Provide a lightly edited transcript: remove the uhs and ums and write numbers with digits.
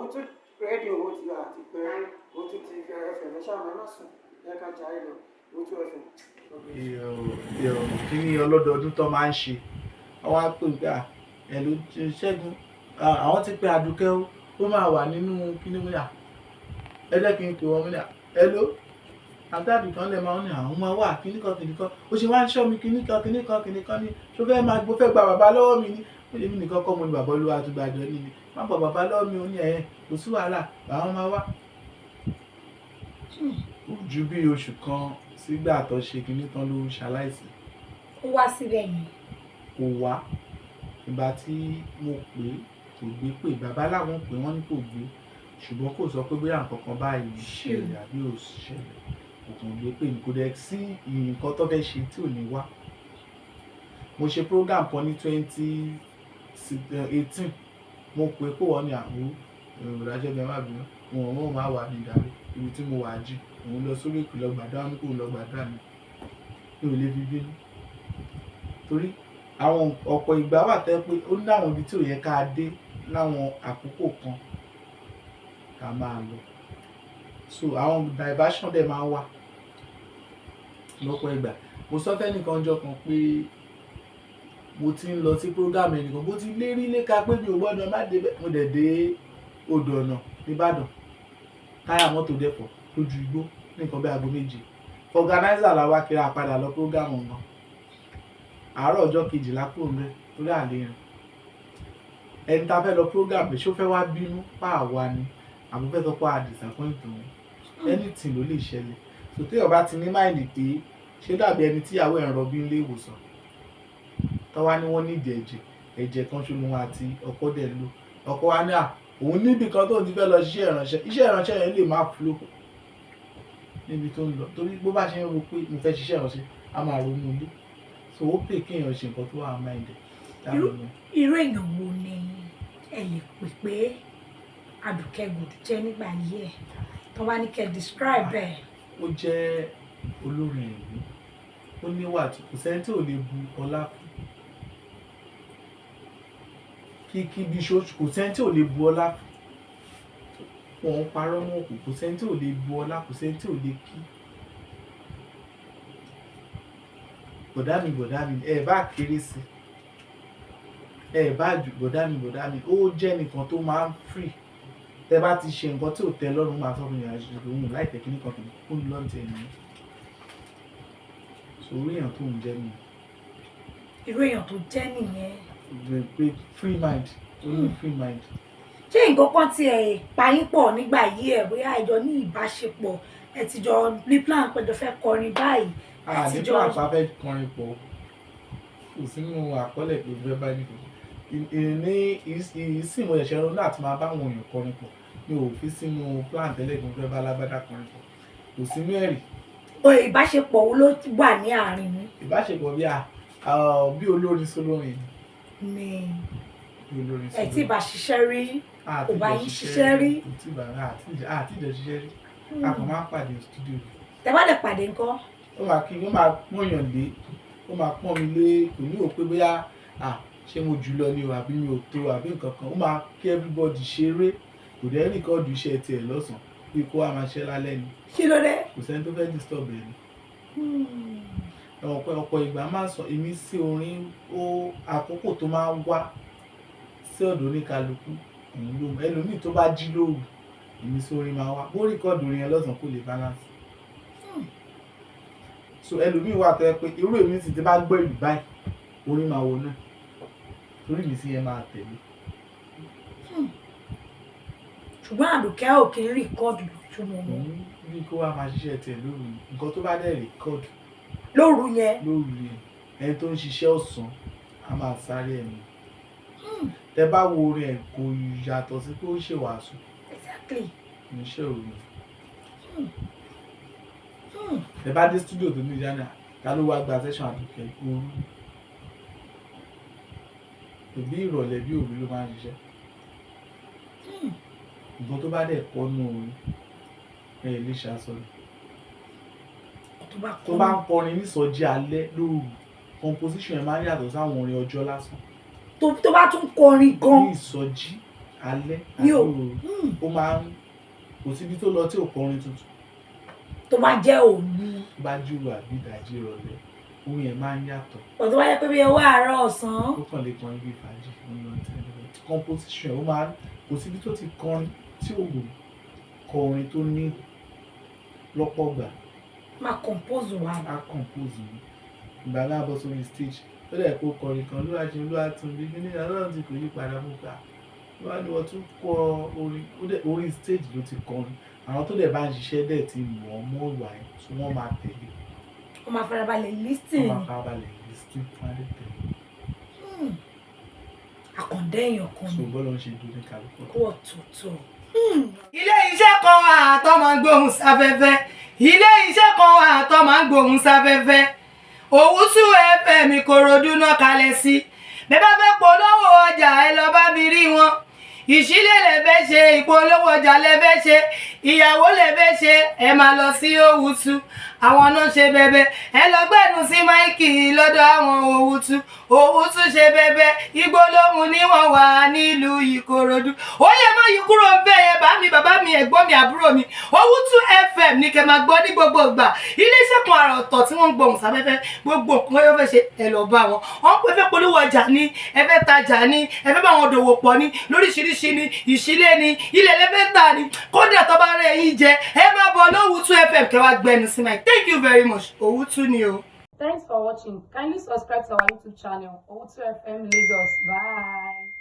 Owutu rédíò, ó ti àti pé Owutu ti FM. Ẹ ṣáà ẹ má sùn, ẹ ká jayé lọ. Owutu FM. Kíní ọlọ́dọọdún tó máa ń ṣe, wọ́n wá pè pé ẹ̀ ló Ṣẹ́gun, àwọn ti pe Àdùkẹ́, ó máa wà nínú kíní. Múlẹ̀ ẹ jẹ́ kí n pè wọ́n. Múlẹ̀ ẹ ló àti Àdùkẹ́ lè máa ń ní àwọn máa wà kíní kan kíní kan. Ó ṣe wá ń ṣọ́ mi kíní kan kíní kan kíní kan ní ṣó fẹ́ máa gbó fẹ́ gba bàbá lọ́wọ́ mi ní. Ó lè mí nìkan kọ́ mo ní bàbá olúwa tó gbàjọ ní ni má bọ̀ bàbá lọ́wọ́ mi. Ó ní ẹ̀ kò sí wàhálà, àwọn máa wá. Kò ju bí oṣù kan sígbà tó ṣe kinní tán ló ṣaláìsí. Ó wá síbẹ̀ yẹn? Kò wá. Ìgbà tí mo pè é, kò gbé pè. Bàbá làwọn pè, wọ́n ní kò gbé, ṣùgbọ́n kò sọ pé bóyá nǹkan kan báyìí ṣẹlẹ̀ àbí ò ṣẹlẹ̀. Kò kàn gbé pè ní. Kò dẹ̀ sí nǹkan tó fẹ́ ṣe tí ò ní wá. Mo ṣe program kan ní 2018, mo pè kó wọ́n ní àwọn ìrìnàjò ẹ má bínú, wọn máa wà ní ìdarí ibi tí mo wà jù, òun lọ sórí òkè lọ gbàdúrà ní, kò lọ gbàdúrà ní. Mi ò lè fi bínú torí àwọn ọ̀pọ̀ ìgbà wà tẹ́ pé ó ní àwọn ibi tí ò yẹ ká dé láwọn àkókò kan ká máa lọ, so àwọn diversion dẹ̀ máa ń wà lọ́pọ̀ ìgbà. Mo sọ fẹ́nìkan ọjọ́ kan pé mo ti ń lọ sí program ẹnìkan, bó ti lérí léka pé mi ò gbọ́dọ̀ má débẹ̀. Mo dẹ̀ dé odò ọ̀nà nìbàdàn, táyà mọ́tò dẹ̀ fọ́ lójú igbó ní nǹkan bí aago 7. Organizer la wá kiri àpadà lọ program ọ̀gàn. Àárọ̀ ọjọ́ kejìlá kúrò ńbẹ̀ torí àlè rìn. Ẹni tá a fẹ́ lọ program rẹ̀, ṣó fẹ́ wá bínú pa àwa ni àbò fẹ́ sọ pé a disappoint òun? Anything ló lè ṣẹlẹ̀. So téèyàn bá ti ní mind pé ṣé dàbí ẹni tíyàwó ẹ̀ ń rọbí nílé ìwòsàn, tọ́wá ní wọ́n nídìí ẹ̀jẹ̀, ẹ̀jẹ̀ kan ṣoṣo wọn àti ọkọ dẹ̀ lò. Ọkọ wa ní à òun níbì kan tóun ti fẹ́ lọ ṣiṣẹ́ ìránṣẹ́, iṣẹ́ ìránṣẹ́ yẹn lè má flow níbi tó ń lọ, torí bó bá ṣe ń ro pé mo fẹ́ ṣiṣẹ́ ìránṣẹ́, á máa ronú ilé. So ó pè kéèyàn ṣe nǹkan tó wà mind ẹ̀. Irú èèyàn wo ni ẹ lè pè pé Àdùkẹ́ Gold jẹ́ nígbà ayé ẹ̀, tó bá ní kẹ́ describe ẹ̀? Ó jẹ́ olórin ẹ̀mí, ó níwà tó kò sẹ́ni tí ò lè bu ọlá fún. Kí bí ṣoṣù, kò sẹ́ni tí ò lè bu ọlá fún. Wọn ń parọ́ mọ́ òkú. Kò sẹ́ni tí ò lè bu ọlá, kò sẹ́ni tí ò lè kí. Bọ̀dá mi, bọ̀dá mi, ẹ bá kéré sí, ẹ bá jù, bọ̀dá mi, bọ̀dá mi. Ó jẹ́ nìkan tó máa ń free. Tẹ bá ti ṣe nǹkan tí ò tẹ́ lọ́rùn, máa sọ fún yàrá òun láìpẹ́ kíní kan kìíní, ó ń lọ ti ẹ̀ nìyẹn. So orí èèyàn tó ń jẹ́ nìyẹn. Irú èèyàn tó jẹ́ nìyẹn. Pé free mind, ó ní free mind. Ṣé nǹkan kan ti ẹ̀ pa yín pọ̀ nígbà yìí ẹ̀, bóyá ìjọ ní ìbáṣepọ̀, ẹ ti jọ ní plan pẹ̀jọ fẹ́ kọrin báyìí? A ní plan pa fẹ́ kọrin pọ̀, kò sínú àkọọ́lẹ̀ pé fẹ́ bá ní ní ìsìn. Mo ṣẹ̀ṣẹ̀ ronú àti máa bá àwọn èèyàn kọrin pọ̀. Mi ò fi sínú plan tẹ́lẹ̀ kí n fẹ́ bá lágbádá kọrin pọ̀, kò sínú ẹ̀rí. Ìbáṣepọ̀ wo ló wà ní àárín yín? Ìbáṣepọ̀ bí a bí olórin sólórin. Ní bí olórin. Ẹ tí bá ṣiṣẹ́ rí, kò bá yín ṣiṣẹ́ rí? Kò tí bá àti ìjọ ṣiṣẹ́ rí, a kàn máa ń pàdé studio. Tẹ bá dẹ̀ pàdé ńkọ́? Ó máa kí, ó máa pọ́nyàn lé, ó máa pọ́n mi lé. Kò ní ò pé bóyá à ṣé mo jù lọ ni o àbí mi ò tó àbí nǹkan kan. Ó máa kí everybody ṣeré, kò dẹ́ record iṣẹ́ tiẹ̀ lọ́sàn-án, bí kó wá máa ṣe lálẹ́ ni. Kí ló dé? Kò sẹ́ni tó fẹ́ disturb ẹ̀ ni. Ẹ̀wọ̀n pé ọ̀pọ̀ ìgbà máa ń sọ ìmísí orin, ó àkókò tó máa ń wá sí ọ̀dọ̀ oníkálukú òun ló mọ̀. Ẹlòmíì tó bá jí lóru, ìmísí orin máa wá, bó record orin yẹn lọ́sàn-án, kò lè balance. So ẹlòmíì wà tó yẹ pé irú èmi sì ti bá gbọ́ ìlú báyìí, orin máa wọ náà torí ìmísí yẹn máa tẹ̀lé. Ṣùgbọ́n Àdùkẹ́ ò kí ń record lójúmọ́. Òun bí kó wá máa ṣiṣẹ́ tiẹ̀ lóru, nǹkan tó bá dẹ̀ record lóru yẹn. Lóru yẹn, ẹni tó ń ṣiṣẹ́ ọ̀sán á máa sáré ẹ̀mí. Tẹ bá wo orin ẹ̀, kò yàtọ̀ sí pé ó ṣèwàásù. Kì í ṣe òru. Tẹ bá dé studio tó ní ìjánu, ta ló wá gba session Àdùkẹ́? Òru bí ìrọ̀lẹ́ bí òru ló máa ń ṣiṣẹ́. Nǹkan tó bá dẹ̀ kọ́ nù orin ẹ̀ lè ṣàṣọlẹ̀. Tó bá tó bá ń kọrin nísọjí alẹ́ lóru, composition ẹ̀ máa ń yàtọ̀ sáwọn orin ọjọ́ lásán. Tó bá tún kọrin gan. Ní ìsọjí Alẹ́ Mi ò- àbí òru, ó máa ń, kò síbi tó lọ tí ò kọrin tuntun. Tó bá jẹ́ òru, Tó bá júrò àbí ìdajì ìrọ̀lẹ́, ohun yẹn máa ń yàtọ̀. Pọ̀ tó bá jẹ́ pé bí ọwọ́ àárọ̀, ọ̀sán, Ó kàn lè kọrin bí fàájì, ó ń lọ tẹ́lẹ̀. Composition, ó máa ń, kò síbi tó ti kọrin tí ò kọ orin tó ní lọ́pọ̀ gbà. Máa compose wa. Á compose ní ìgbà náà, bọ́ sórí stage, ó dẹ̀ kó kọrin kan, ló wá ṣe ló wá tún bí kíní Ọlọ́run ti kò yí padà mú gbà ló wá ní wọ́n tún kọ orin. Ó dẹ̀ orí stage ló ti kọrin. Àwọn tó dẹ̀ bá ń ṣiṣẹ́ dẹ̀ ti mọ̀ ọ́ mọ́ ìwà ẹ̀ tí wọ́n máa tẹ̀lé. Wọ́n máa farabalẹ̀ Wọ́n listen. máa farabalẹ̀ listen, wọ́n á dẹ̀ tẹ̀lé. Àkàndá èèyàn kan So ni. bọ́lá ń ṣe dúró ní kálukú. Kó ọ̀tọ̀ọ̀tọ̀. Ilé iṣẹ́ kan wà tó máa ń gbóhùn sáfẹ́fẹ́. Ilé iṣẹ́ kan wà tó máa ń gbóhùn sáfẹ́fẹ́. Òwúsù FM, Ìkòròdú náà kalẹ̀ sí. Bẹ́ẹ̀ bá fẹ́ polówó ọjà, ẹ lọ bá mi rí wọn. Ìṣílẹ̀ lẹ fẹ́ ṣe, ìpolówó ọjà lẹ fẹ́ ṣe, ìyàwó lẹ fẹ́ ṣe, ẹ máa lọ sí Òwúsù. Àwọn náà ṣe bẹbẹ. Ẹ lọ gbẹnu sí mic lọ́dọ̀ àwọn Òwúsù. Òwúsù ṣe bẹbẹ. Igbó lóhùn ní wọ́n wà nílùú Ìkòròdú. Ó yẹ má yí kúrò ń bẹ́ẹ̀ yẹn. Bá mi, bàbá mi, ẹ̀gbọ́n mi, àbúrò mi, Òwúsù FM ní kẹ́ máa gbọ́ ní gbogbo ìgbà. Iléeṣẹ́ kan àrà ọ̀tọ̀ tí wọ́n ń gbohùn sáfẹ́fẹ́. Gbogbo nǹkan yóò fẹ́ ṣe, ẹ lọ bá wọn. Wọ́n pẹ́ fẹ́ polówó ọjà ní, ẹ fẹ́ tajà ní, ẹ fẹ́ bá wọn dòwò pọ̀ ní lóríṣiríṣi ní, ìṣílẹ̀ ní, ilẹ̀ lẹ́fẹ́ tà ní, kódà tó bá rẹ̀ yín jẹ, ẹ máa bọ̀ lówùtú FM kẹ́ wá gbẹnu sí mic. Thank you very much. Òwútú ni o. Thanks for watching. Kindly subscribe to our YouTube channel, Owutu FM Lagos. Bye.